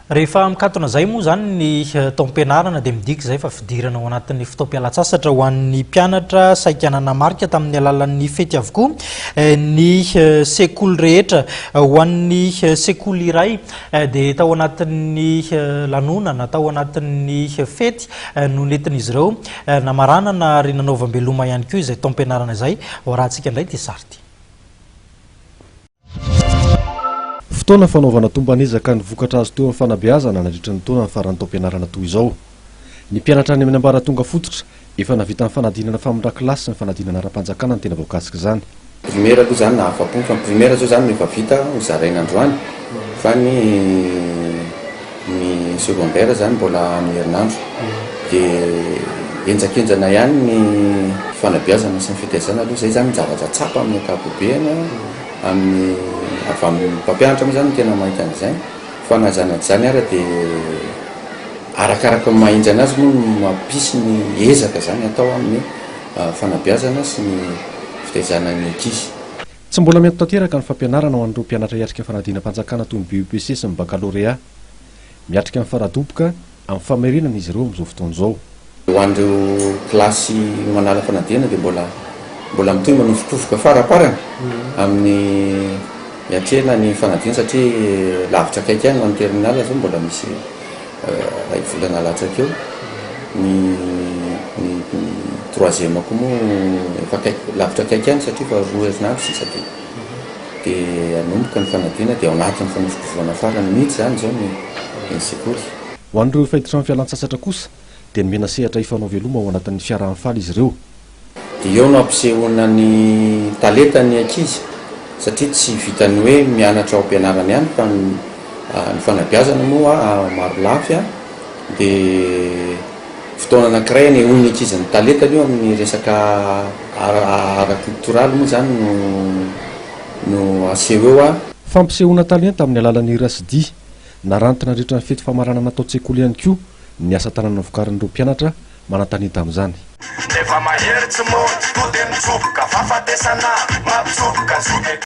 Rehefa mikatona izay moa izany ny taom-pianarana dia midika izay fa fidirana ao anatin'ny fotoam-pialan-tsasatra ho an'ny mpianatra saika nanamarika tamin'ny alalan'ny fety avokoa ny sekoly rehetra. Ho an'ny sekoly iray dia tao anatin'ny lanonana, tao anatin'ny fety no nentin'izy ireo namaranana ary nanaovam-beloma ihany koa izay taom-pianarana izay. Ho arahantsika indray ity sary ity. Fotoana fanaovana tomban'ezaka ny vokatra azo teo amin'ny fanabeazana nandritra ny taona ny faran'ny taom-pianarana toy izao. Ny mpianatra any amin'ny ambaratonga fototra efa nahavita ny fanadinana famindran-kilasy sy ny fanadinana ara-panjakana no tena voakasik'izany. Primaire aloha izany nahafa-po fa ny primaire izao izany no efa vita ho zaraina androany fa ny ny secondaire izany mbola amin'ny herinandro dia henjakenjana ihany ny fanabeazana sy ny fitaizana aloha izay izany ny zavatra tsapa amin'ny ankapobeny amin'ny avy amin'ny mpampianatra moa izany no tena mahita an'izay fa na izany na tsy izany ara dia arakaraka ny maha-henjana azy moa no mampisy ny ezaka izany atao amin'ny fanabeazana sy ny fitaizana ny ankizy. Tsy mbola miato tanteraka ny fampianarana ho an'ireo mpianatra hiatrika fanadinam-panjakana toy ny BEPC sy ny Bakalorea. Miatrika ny faradoboka amin'ny famerenana izy ireo amin'izao fotoana izao. Ho an'ireo kilasy manala fanadinana dia mbola mbola mitohy manovokovoka faraparany amin'ny hiatrehana ny fanadinana satria lavitra akaiky ihany ho an'ny terminale izao mbola misy iray volana latsaka eo. Ny ny troisième koa moa efa akaiky lavitra akaiky ihany satria efa roa herinandro sisa dia dia hanomboka ny fanadinana dia ao anatin'ny fanovokovohana farany mihitsy izany izao ny ny sekoly. Ho an'ireo efa hiditra amin'ny fialan-tsasatra kosa dia nomena sehatra hifanao veloma ao anatin'ny fiaraha-mifaly izy ireo. Dia eo no ampisehoana ny talenta ny ankizy satria tsy vitan'ny hoe mianatra ao am-pianarana ihany fa ny fanabeazana moa maro lafy dia fotoana anankiray anehoan'ny ankizy ny talentany io amin'ny resaka ara-koltoraly moa izany no no aseho eo. Fampisehoana talenta amin'ny alalan'ny hira sy dihy naranty nandritra ny fety famaranana tao an-tsekoly ihany koa ny asa tanana novokarin'ireo mpianatra manan-talenta amin'izany. Nefa mahery tsy mody, to de mitsoboka, fahafatesana mampitsoboka, zoky.